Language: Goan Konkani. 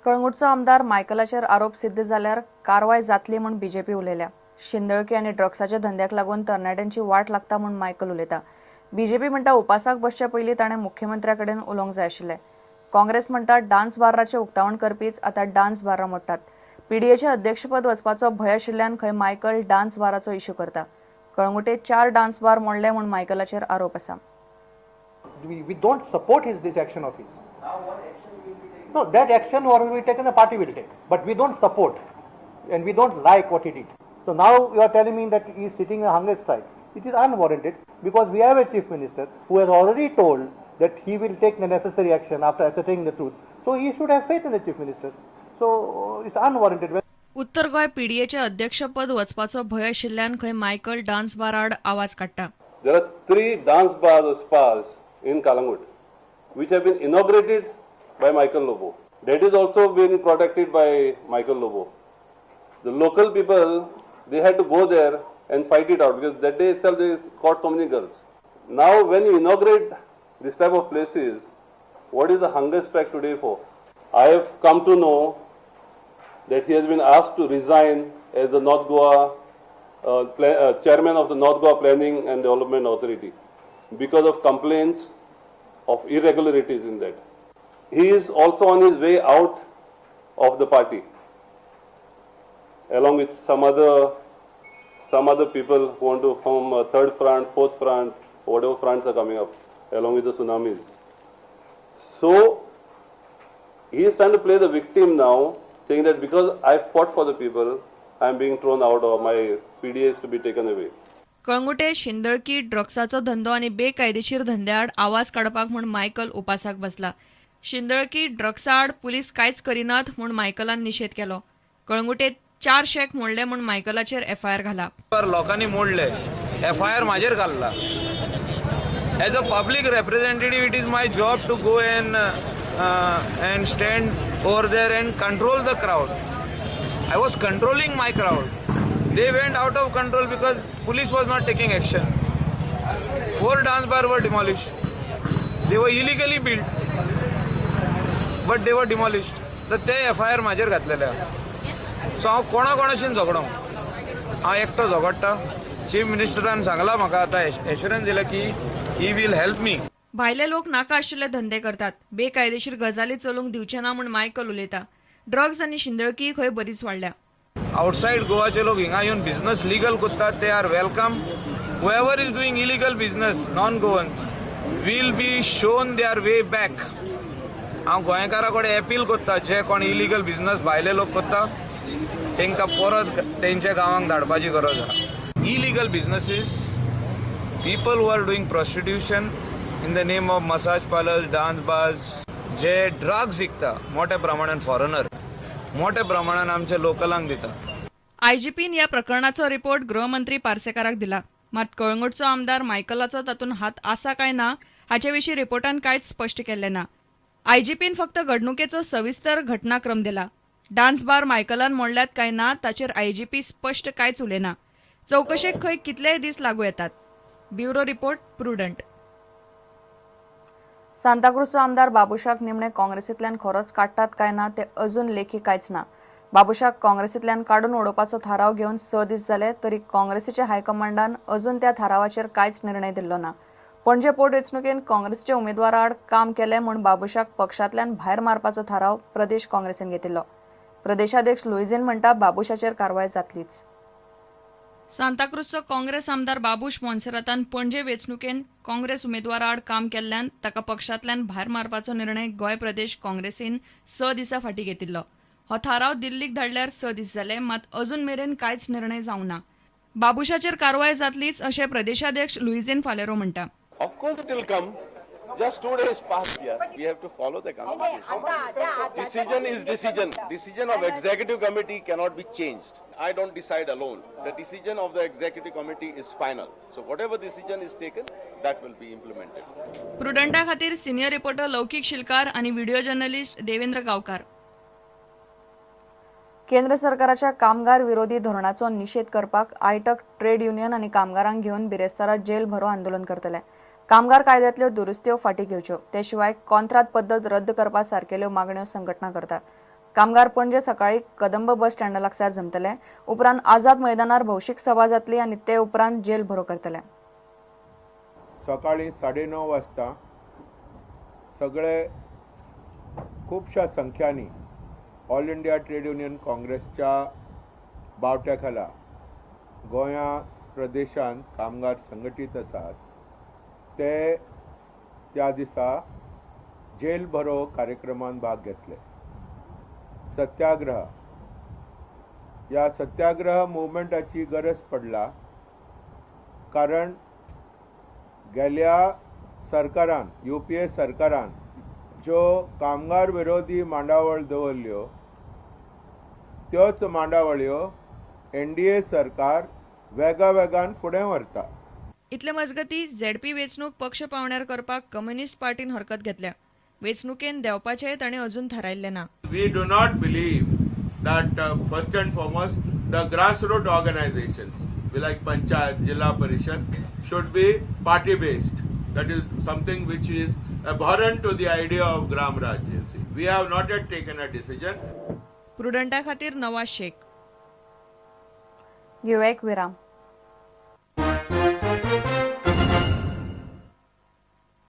कळंगूटचो आमदार मायकलाचेर आरोप सिद्ध जाल्यार कारवाय जातली म्हूण बीजेपी उलयल्या. शिंदळकी आनी ड्रग्साच्या धंद्याक लागून तरणाट्यांची वाट लागता म्हूण मायकल उलयता. बीजेपी म्हणटा, उपासाक बसचे पयलीं ताणें मुख्यमंत्र्या कडेन उलोवंक जाय आशिल्लें. काँग्रेस म्हणटा, डान्स बार्राचें उक्तावण करपीच आतां डान्स बार्रां मोडटात. पीडीएचें अध्यक्षपद वचपाचो भंय आशिल्ल्यान खंय मायकल डान्स बाराचो इश्यू करता. कळंगूटे चार डान्स बार मोडले म्हूण मायकलाचेर आरोप आसा. We don't support his this action of his. No, that action what will be taken, the party will take. But we don't support and we don't like what he did. So now you are telling me that he is sitting a hunger strike. It is unwarranted because we have a chief minister who has already told that he will take the necessary action after ascertaining the truth. So he should have faith in the chief minister. So it's unwarranted. उत्तर गोंय पीडीएचें अध्यक्षपद वचपाचो भंय आशिल्ल्यान खंय मायकल डान्स बार आड आवाज काडटा. There are three dance bars or spas in Calangute which have been inaugurated by Michael Lobo. That is also been protected by Michael Lobo. The local people, they had to go there and fight it out because that day itself they caught so many girls. Now when you inaugurate this type of places, what is the hunger strike today for? I have come to know that he has been asked to resign as the North Goa chairman of the North Goa Planning and Development Authority because of complaints of irregularities in that. He is also on his way out of the party, along with some other people who want to form a third front, fourth front, whatever fronts are coming up, along with the tsunamis. So he is trying to play the victim now, saying that because I fought for the people, I am being thrown out or my PDA is to be taken away. Calangute शिंदळकी, ड्रग्साचो धंदो आनी बेकायदेशीर धंद्याआड आवाज काडपाक म्हूण मायकल उपासाक बसला. शिंदळकी, ड्रग्सा आड पुलीस कांयच करिनात म्हूण मायकलान निशेध केलो. कळंगुटे चार शॅक मोडले म्हूण मायकलाचेर एफआयआर घाला. लोकांनी मोडले, एफआयआर म्हाजेर घाल्ला. As a public representative, it is my job to go and stand over there and control the crowd. I was controlling my crowd. They went out of control because police was not taking action. Four dance bar were demolished. They were illegally built, but they were demolished. तर ते एफआयआर म्हाजेर घातलेले आहा. सो हांव कोणा कोणाशीन झगडो? हांव एकटो झगडटा? चीफ मिनिस्टरान सांगलां म्हाका, आतां एश्युरन्स दिला की he will help me. भायले लोक नाका आशिल्ले धंदे करतात. बेकायदेशीर गजाली चलूंक दिवचे ना म्हूण मायकल उलयता. ड्रग्ज आनी शिंदळकी खंय बरीच वाडल्या. आउटसायड गोवाचे लोक हिंगा येवन बिझनस लिगल करतात, they are welcome. Whoever is doing illegal business, non Goans, will be shown their way back. हांव गोंयकारा कडेन अपील करता, जे कोण इलिगल बिझनस भायले लोक करता, तांकां परत तेंच्या गांवांक धाडपाची गरज आहा. Illegal businesses, people who are doing prostitution in the name of massage parlours, dance bars, J drugs विकता मोठ्या प्रमाणान फॉरेनर, मोठ्या प्रमाणान आमच्या लोकलांक दिता. आयजीपीन ह्या प्रकरणाचो रिपोर्ट गृहमंत्री पार्सेकाराक दिला. मात कळंगूटचो आमदार मायकलाचो तातूंत हात आसा काय ना, हाचे विशीं रिपोर्टान कांयच स्पश्ट केल्लें ना. आयजीपीन फक्त घडणुकेचो सविस्तर घटनाक्रम दिला. डान्स बार मायकलान मोडल्यात काय ना, ताचेर आयजीपी स्पश्ट कांयच उलयना. चवकशेक खंय कितलेय दीस लागू येतात. Bureau report, prudent. सांताक्रूजचो आमदार बाबुशाक निमणे काँग्रेसींतल्यान खरोच काडटात काय ना, ते अजून लेखी कांयच ना. बाबुशाक काँग्रेसींतल्यान काडून उडोवपाचो थाराव घेवन 6 दीस जाले तरी काँग्रेसीच्या हायकमांडान अजून त्या थारावाचेर कांयच निर्णय दिल्लो ना. पणजे पोटवेंचणुकेंत काँग्रेसच्या उमेदवारा आड काम केलें म्हूण बाबुशाक पक्षांतल्यान भायर मारपाचो थाराव प्रदेश काँग्रेसीन घेतिल्लो. प्रदेशाध्यक्ष लुईझीन म्हणटा, बाबुशाचेर कारवाय जातलीच. सांताक्रूजचो काँग्रेस आमदार बाबूश मोन्सेरातान पणजे वेंचणुकेंत काँग्रेस उमेदवारा आड काम केल्ल्यान ताका पक्षांतल्यान भायर मारपाचो निर्णय गोंय प्रदेश काँग्रेसीन 6 दिसां फाटीं घेतिल्लो. हो थाराव दिल्लीक धाडल्यार 6 दीस जाले, मात अजून मेरेन कांयच निर्णय जावंक ना. बाबुशाचेर कारवाय जातलीच, अशें प्रदेशाध्यक्ष लुईझीन फालेरो म्हणटा. Of course it will come. Just 2 days passed here. We have to follow the constitution. Decision is decision. Decision of executive committee cannot be changed. I don't decide alone. The decision of the executive committee is final. So whatever decision is taken, that will be implemented. प्रुडंटा खातीर सिनियर रिपोर्टर लौकीक शिलकार आणि व्हिडिओ जर्नलिस्ट देवेंद्र गावकार. केंद्र सरकाराच्या कामगार विरोधी धोरणाचो निशेध करपाक आयटक ट्रेड युनियन आनी कामगारांक घेवन बिरेस्तारा जेल भरो आंदोलन करतले. कामगार कायद्यांतल्यो दुरुस्त्यो फाटीं घेवच्यो, ते शिवाय कॉन्त्रात पद्दत रद्द करपा सारकेल्यो मागण्यो संघटना करता. कामगार पणजे सकाळी कदंब बस स्टँडा लागसार जमतले. उपरांत आझाद मैदानार भौशीक सभा जातली आनी ते उपरांत जेल भरो करतले. सकाळी 9:30 वाजता सगळे खुबश्या संख्यांनी ऑल इंडिया ट्रेड युनियन काँग्रेसच्या बावट्या खाला गोंया प्रदेशांत कामगार संघटीत आसात, ते त्या दिसा जेल भरो कार्यक्रमात भाग घेतले. सत्याग्रह, ह्या सत्याग्रह मुवमेंटाची गरज पडला कारण गेल्या सरकारान, यूपीए सरकारान ज्यो कामगार विरोधी मांडावळ दवरल्यो, त्योच मांडावळ्यो एनडीए सरकार वेगावेगान फुडें व्हरता. इतले मजगती, झेडपी वेंचणूक पक्ष पावंड्यार करपाक कम्युनिस्ट पार्टीन हरकत घेतल्या. वेंचणुकेन देंवपाचेंय तांणी अजून थारायल्लें ना. We do not believe that first and foremost the grassroots organizations like Panchayat, Jilla Parishad should be party based. That is something which is abhorrent to the idea of Gram Raj. You see. We have not yet taken a decision. प्रुडंटा खातीर नवाज शेख. घेवया एक विराम.